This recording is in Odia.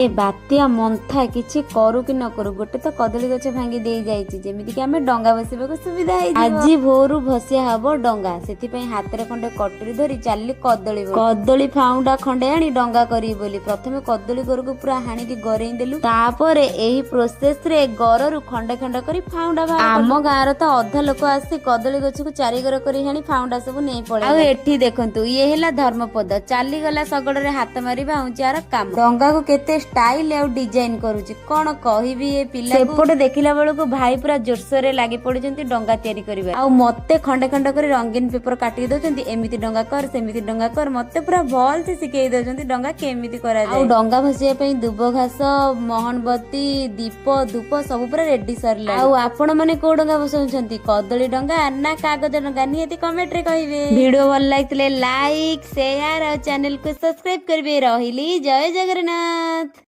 ଏ ବାତ୍ୟା ମନ୍ଥା କିଛି କରୁ କି ନ କରୁ, ଗୋଟେ ତ କଦଳୀ ଗଛ ଭାଙ୍ଗି ଦେଇ ଯାଇଛି, ଯେମିତି କି ଆମେ ଡଙ୍ଗା ବସିବାକୁ ସୁବିଧା ହେଇଯିବ। ଆଜି ଭୋରୁ ଭସିଆ ହବ ଡଙ୍ଗା, ସେଥିପାଇଁ ହାତରେ ଖଣ୍ଡେ କଟୁରୀ ଧରି ଚାଲିଲି କଦଳୀ କଦଳୀ ଫାଉଣ୍ଡା ଖଣ୍ଡେ ଆଣି ଡଙ୍ଗା କରିବି ବୋଲି। ପ୍ରଥମେ କଦଳୀ ଗରକୁ ପୁରା ହାଣିକି ଗରେଇ ଦେଲୁ। ତାପରେ ଏହି ପ୍ରୋସେସ ରେ ଗରରୁ ଖଣ୍ଡେ ଖଣ୍ଡ କରି ଫାଉଣ୍ଡା ବାହାର। ଆମ ଗାଁର ତ ଅଧା ଲୋକ ଆସି କଦଳୀ ଗଛକୁ ଚାରିଗର କରି ହାଣି ଫାଉଣ୍ଡା ସବୁ ନେଇ ପଳେଇ। ଆଉ ଏଠି ଦେଖନ୍ତୁ, ଇଏ ହେଲା ଧର୍ମପଦ, ଚାଲିଗଲା ଶଗଡରେ ହାତ ମାରିବା ହଉଛି ଆର କାମ। ଡଙ୍ଗାକୁ କେତେ ଷ୍ଟାଇଲ ଆଉ ଡିଜାଇନ କରୁଛି, କଣ କହିବି ଏ ପିଲା। ସେପଟେ ଦେଖିଲା ବେଳକୁ ଭାଇ ପୁରା ଜୋରସୋରରେ ଲାଗି ପଡିଛନ୍ତି ଡଙ୍ଗା ତିଆରି କରିବା, ଆଉ ମତେ ଖଣ୍ଡେ ଖଣ୍ଡ କରି ରଙ୍ଗୀନ ପେପର କାଟିକି ଦଉଛନ୍ତି। ଏମିତି ଡଙ୍ଗା କର, ସେମିତି ଡଙ୍ଗା କର, ମତେ ପୁରା ଭଲସେ ଶିଖେଇ ଦଉଛନ୍ତି ଡଙ୍ଗା କେମିତି କରାଯାଏ। ଆଉ ଡଙ୍ଗା ଭସିବା ପାଇଁ ଦୁବ ଘାସ, ମହମବତୀ, ଦୀପ, ଧୂପ ସବୁ ପୁରା ରେଡି ସରିଲା। ଆଉ ଆପଣ ମାନେ କୋଉ ଡଙ୍ଗା ଭସାଉଛନ୍ତି, କଦଳୀ ଡଙ୍ଗା ନା କାଗଜ ଡଙ୍ଗା, ନିହାତି କମେଣ୍ଟ ରେ କହିବେ। ଭିଡିଓ ଭଲ ଲାଗିଥିଲେ ଲାଇକ୍, ସେୟାର ଆଉ ଚ୍ୟାନେଲକୁ ସବସ୍କ୍ରାଇବ କରିବେ। ରହିଲି, ଜୟ ଜଗନ୍ନାଥ।